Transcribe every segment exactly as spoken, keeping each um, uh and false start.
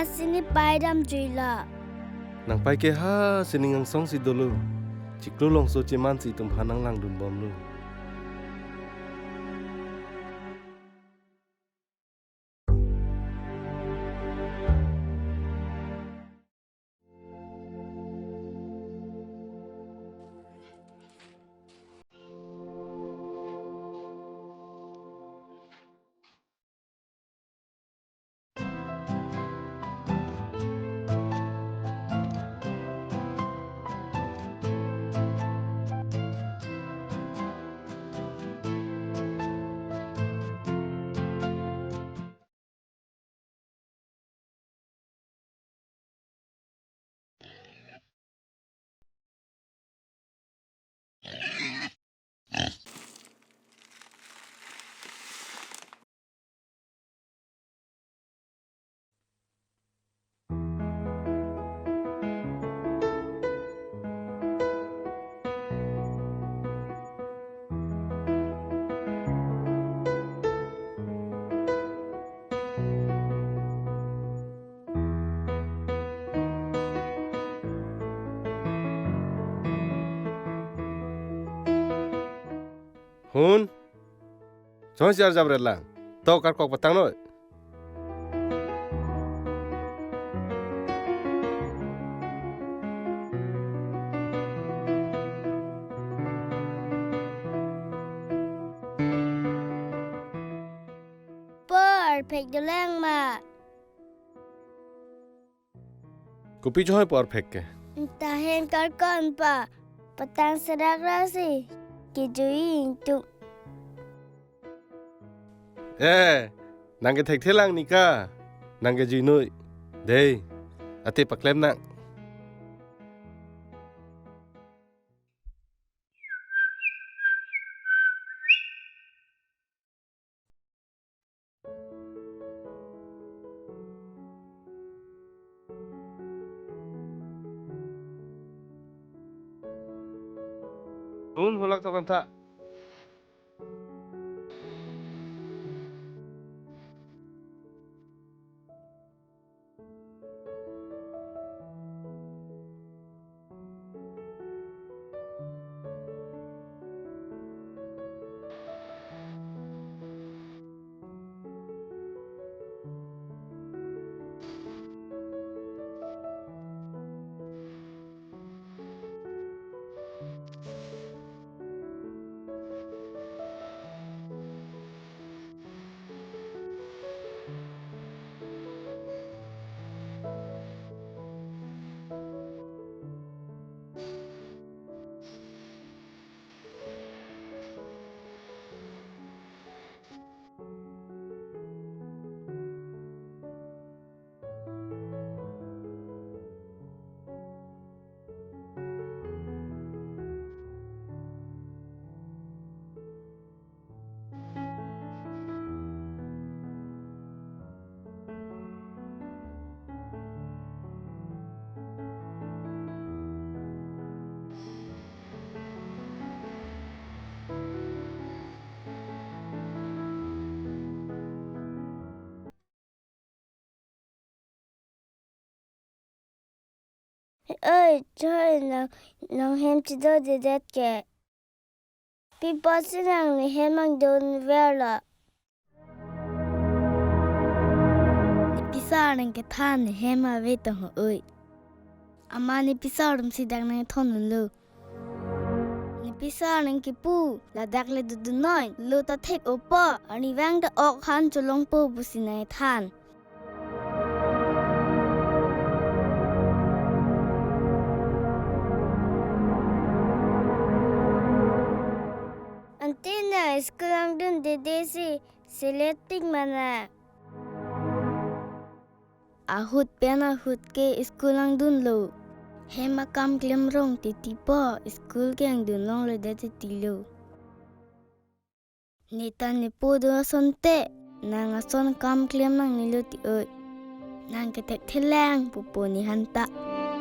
Lasi nepai damjuilo. Nangpai ke ha sining angsong si dolo. Chiklo longso cheman si itum aphan nanglangdun bomlo. Hun, chonsi arjap ret lang. To karkok patang noi. Po, arphek dolang ma? Kopi choi po arphek ke? Ta hen karkon pa, patang serak rasi kejui ingtung. Eh, nang ke thekthe lang nika, nang kejui noi. Dei, ate paklem nang. Un, hulak tokan tha. Oi, choi nang, nang hem chidodedet ke. Pi apotsi nang ne hem angdunverlo? Ne pisa nang kethan ne hem ave tong ho oi. Amat ne pisa arum si dak nangthondunlo. Ne pisa nang kepu, ladak le dodun noi, lo ta thek-o po, arnivang ta ok han cholongpo pusi nangthan. Ante nang school angdundedesi, selet tik ma nang? Ahut pen ahut ke school angdunlo. Hem akam klem rong titi po, school ke angdun longledet titilo. Ne ta ne po do asonte, nang ason kam klem nangnelo ti oi. Nang kethekthe lang pupo ne hanta.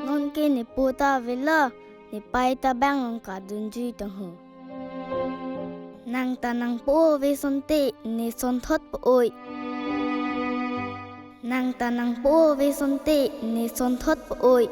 Non ke ne po ta avelo, ne pai ta bang long kadunjui tong ho. Nang ta nang po ave asonte, ne sonthot po oi. Nang ta nangpo ave asonte, ne sonthot po oi.